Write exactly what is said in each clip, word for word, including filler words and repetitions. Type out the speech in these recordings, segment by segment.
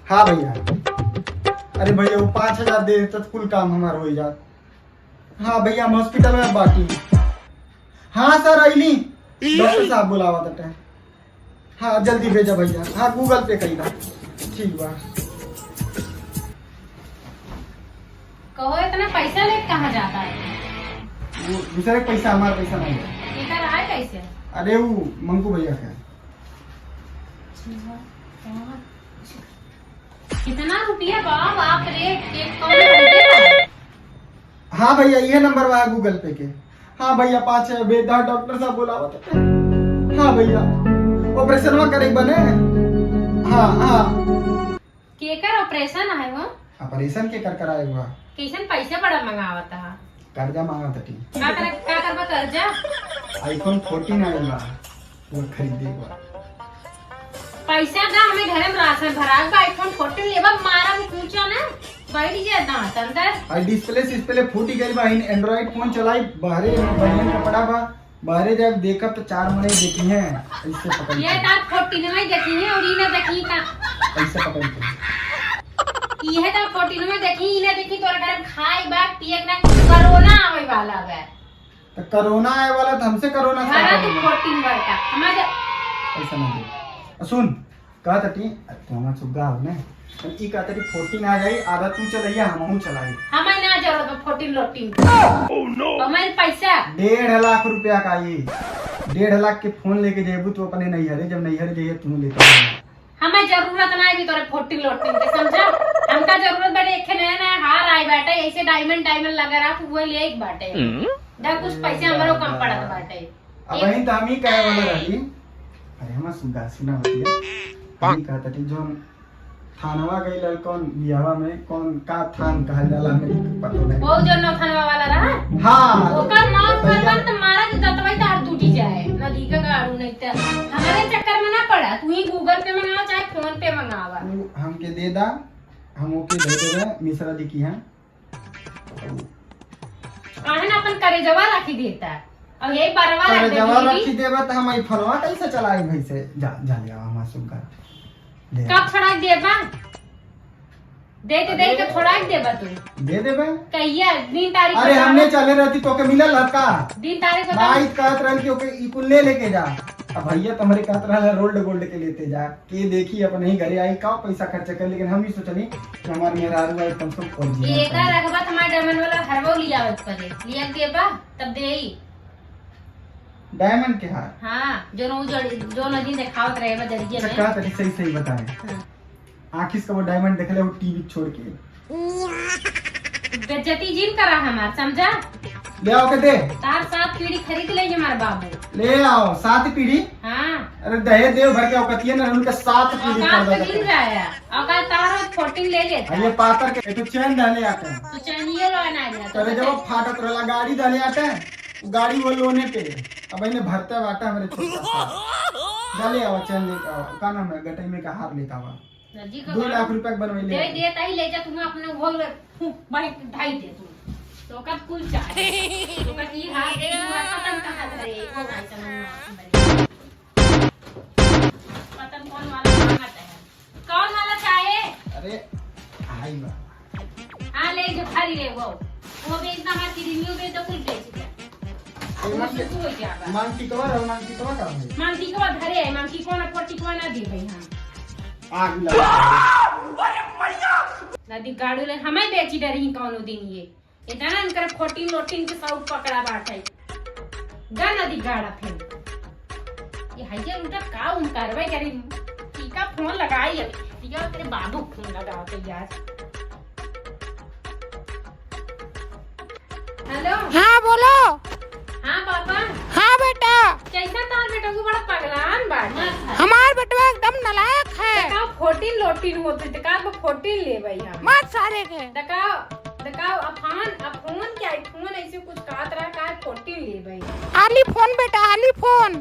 हाँ भइया। अरे भइया, वो पाँच हजार दे देता तो कुल काम हमार होइ जात। हाँ भइया, हम hospital में बाटी। हाँ सर, अइली। डॉक्टर साहब बुलावा तटे। हाँ, जल्दी भेजा भइया। हाँ, Google Pay कइला। ठीक बा। कहो, इतना पैसा लेके कहाँ जाता है? वो दूसरे के पैसा, हमारा पैसा नहीं है। केकर आए कैसे? अरे, वो मंकू भइया का। कितना रुपया बा, बाप रे, एक कौन रुपया? हाँ भइया, ये नंबर बा Google Pay के। हाँ भइया, पाँच है, बेटा डॉक्टर साहब बुलावत है। हाँ भइया, ऑपरेशनवा करे के बने। हाँ, हाँ। केकर ऑपरेशन है वो? ऑपरेशन केकर कराए हुआ? कैसन पैसे बड़ा मंगावत है? कर्जा मांगा तटी। का कर, का करबा कर्जा? iPhone fourteen आइल बा, वो खरीदे बा। पैसा दा, हमें घरे में राशन भराक बा, iPhone fourteen लेबा, मारा में कूचा ना, बैठ जा दांत अंदर। आ display सिस्प्ले फूट गइल बा, इन Android फोन चलाई, बाहरे बनियान कपड़ा बा, बाहरे जब देखब तो चार मने देखी हैं, ऐसे पकड़ ये के। तार fourteen में देखी है और इने देखी का? ऐसे पकड़ के। ये तार fourteen में देखी, इने देखी, तोरा घर में खाए बा, पिए के ना, कोरोना आवे वाला बा। तो कोरोना आए वाला तो हमसे कोरोना साफ भरा तू करेगा। Fourteen बड़का, समझ? ऐसा ना दे। और सुन, कहा तटी, तू हमार सुग्गा हो ने। हम ई कहा तटी fourteen आ जाई, आधा तू चलैया, हमहू चलाई। हमें ना जरूरत बा fourteen लोटिन। Oh, no। हमें पैसा। डेढ़ लाख रुपया का आई। डेढ़ लाख के फोन लेके जेबू तू अपने नैहरे, जब नैहरे जइए तू लेके आइए। हमें जरूरत ना है भी तोरे fourteen लोटिन के, समझा? हमका जरूरत बाटे, एक नया नया हार आए बाटे, ऐसे diamond diamond लगा रहा, तू वो ले एक बाटे। हम्म। दा कुछ पैसे हमरो कम पड़त बाटे। अब एक वहीं तो हम ही कहे वाला रहती। अरे हमार सुग्गा सुना होती है। हम ही कहता थी जो थानवा गई लड़कन बियाहवा में, कौन का थान कहल जाला, हमें पता नहीं। वो जो नौ थानवा वाला रहा? हाँ। ओकर नौ भैया। थानवा तो मारा के दतवाई तार टूटी जाए, नदी का गाड़ू नहीं तो। हमारे चक्कर में ना पड़ा, तू ही Google Pay मंगावा चाहे PhonePe मंगावा। तू हमके दे दा, हम ओके दे देबे मिश्रा जी की यहाँ। काहे ना अपन करेजवा रखी देता, और यही बरवा रख करेजवा देती। रखी देबा त हम iPhoneवा कैसे चलाई भाई से? जा, जा ले आवा हमार सुग्गा। ले कब आवा। छोड़ा देबा? दे दे, दे के अरे। छोड़ा देबा तू। दे देबे। कहिया? दिन तारीख अरे बता। हमने चले रहती तो के मिलल रहता। दिन तारीख बता। माई कहत रहल कि ओके ई कुल ले लेके जा। अब भैया तुम्हारे कहत रहल है rolled gold के लेते जा। के देखी अपने ही घरे आई, का पैसा खर्चा कर, लेकिन हम ही सोचनी कि हमार मेहरारू आई कम से कम four G ये ना का पहने। रखबा त हमार diamond वाला हरबो लियावत पड़े, लिया के देबा तब देई। Diamond के हार? हाँ, जो नो जड़-, जो नदी देखावत रहे बा जरिए अच्छा, में। का तरी सही सही बताए। हाँ। आँखिस कबो diamond देखले हो TV छोड़ के। बेइज्जती जिन करा हमार, समझा? ले आओ के दे। तार सात पीढ़ी खरीद ले हमार बाबू। ले आओ, सात पीढ़ी? हाँ। अरे दहेज देव भर के औकतिये न, उनका सात पीढ़ी औकात खरीदा पे जिन करते। जाया, औकात तार fourteen ले लेता। अरे पातर के, तू चैन दहले आते हैं। तू चैनिये लो ना लिया, तो अरे जब वो फाटत रहला, गाड़ी दहले आते हैं, वो गाड़ी वो लोने पे, अब इन्हें भरते बाटा हमारे छोटा सा। दहले आवा, चैन लेके आवा, का नाम है, गटई में का हार लेके आवा। नदी का दो लाख रुपया के बनवैले दे है। दे, ताई ले जा, तुम्हें अपने वो फूंक, भाई, ढाई दे तू। तो ओकर कुल चाहे। तो ओकर ई हाथ, ई हाथ पता न कहाँ धरे, वो भाई साहब, हम मार बने। पता न कौन वाला मांगत है। कौन वाला चाहे? अरे, आई बा। हाँ, ले जो, खरी ले वो। वो बेच ना, हमार किडनियों बेच दो, कुल बेच दे। ए, वो मांग-, सुसु हो जाबा। मांग टिकवा रहो, मांग टिकवा का भाई? मांग टिकवा धरे है, मांग टिकवा ना, पोट टिकवा ना दे भाई, हाँ। आग लगा। नदी गाड़ू ले, हमें बेची डरी कौनो दिन ये। इतना इनकर फोर्टीन लोटिन के सब पकड़ा बाटे। गा नदी गाड़ा फिर। ये है ये उनका का उनकारवाई करी? टीका फोन लगाई अभी। टीका तेरे बाबू फोन लगाओ तो यार। हेलो। हाँ, बोलो। हाँ, पापा। हाँ, बेटा। कैसा तार बेटा? वो बड़ा पगलान बाटे। हमार बेटवा एकदम नालायक है। तो का फोर्टीन लोटिन होती, तो का फोर्टीन ले भाई हम? मत सारे के। तो का, तो का, अफान, अफोन क्या है? फोन ऐसे कुछ कहत रहा, का फोर्टीन ले भाई? आली फोन बेटा, आली फोन।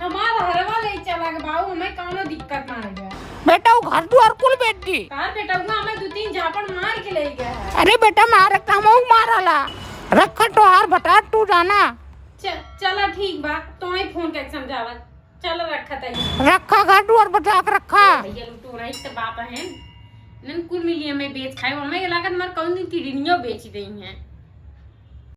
हमार हरवा ले चला के बाबू, हमें कौनो दिक्कत ना है। बेटा, वो घर दुआर कुल बेच दी। तार बेटा, वो हमें दो तीन झापड़ मार के ले गया है। अरे बेटा, मारे त हमहू मारला। रखा तोहार भतार तू जाना। च-, चला ठीक बा, तो ही फोन करके समझावा। चल रखा तई। रखा घर दुआर बचा के रखा। भैया लोग तो रही तो बाप है। इन्हन कुल मिली हमें बेच खाए, हमें लागत हमार कौन दिन किडनियो बेच देइहैं।